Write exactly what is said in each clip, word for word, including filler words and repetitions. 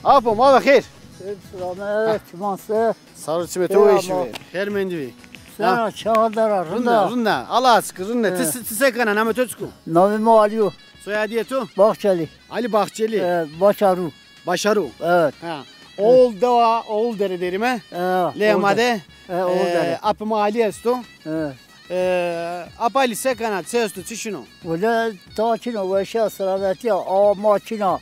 Apo, ma ve xêr. Selamet, çiman se. Sağ ol, çimê to weş be. Xêr mendî bî. Sena çağır dara, rinda. Rinda, rinda. Allah aşkına, rinda. Ti, ti se kena, namê to çik o? Namê mi Ali yo. Soyadîyê to? Bahçeli. Ali Bahçeli. E, Başaru. Başaru. Evet. Ha. Oğul dewa, oğul dere derime. E, lê ma de. E, oğul dere. E, apê ma Ali esto. E. E, apê Ali se kena, çi esto, çi şino? Wele ta çino, weşa, selametiya, awa ma çina.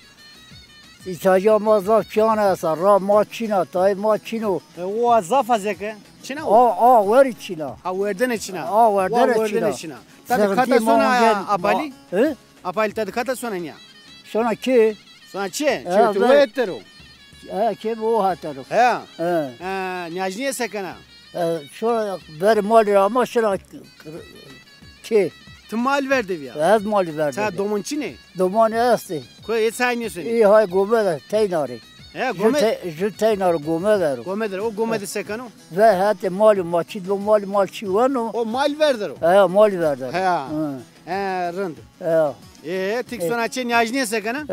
Îhtiyacê ma zaf çîyan esta, ra ma çîna, tayê ma çîno. E, o zaf a zeke. Çina o? A, a, werî çîna. Ha, werdene çina. A, werdene çina. Werdene çina. Tade kata sona ya apê Ali? He? Apê Ali tade kata sona niya? Sona ki? Sona çi? Çi tu wet dero? E, ki bu hatero. He. He. E, niyajniye se kena? E, şura ber mali ra ama şura ki. Ti mal ver de viya? Ez mali ver de. Ça domon çinê? Domon estê. Ko e ça nêsonê? Ê hay gome de teynarê. He, gome. Ju teynarê gome der o. Gome der. O gome de se keno? Ve hetê mali ma çi do mali mal çi weno. O mal ver der o. He, mali ver der. He. He, rind. He. E, ti sona çê niyajniye se kena?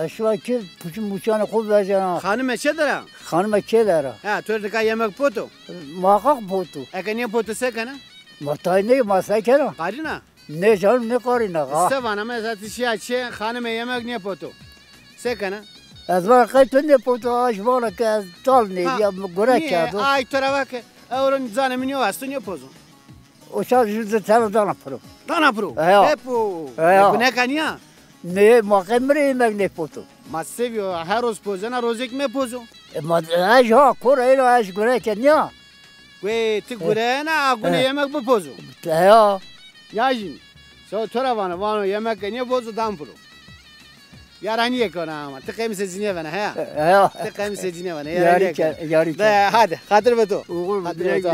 E, şura ki puçin muçanê xo vejena. Xanime çê der a? Xanime çê der a. He, to rê nika yemek poto? Muhakkak poto. Eke nêpoto se kena? Ma tay nê, ma se kena? Qarîna? Nê canım, nêqarîna. Se vana, mesela ti şiya çê, xanime yemek nêpoto. Se kena? Ez vana qey to nêpoto, aj vana ke ez tal nêviya, mi gure kerdo. Ay to ra va ke, ewro zanê mi nêwasto, nêpozo. O çar jü de tena dana piro. Dana piro? Eya. Epo. Eya. Gune keniya? Nê, ma qey mi rê yemek nêpoto. Ma sevîyo, her roz pozena, rozêk mepozo. E, ma, ej ha, kor êno ej gure keniya. Guê ti gureyena, a gune yemek bipozo. Heya. Ya jî. So to ra vano, vano yemek ke nêpozo dan piro. Yaranîye kena ama. Ti qemîse zî nêvena, heya? Heya. Ti qemîse zî nêvena, yaranîye kena. Yarî ke, yarî ke. De, hadi, xatir be to. Oğul, xatir be to.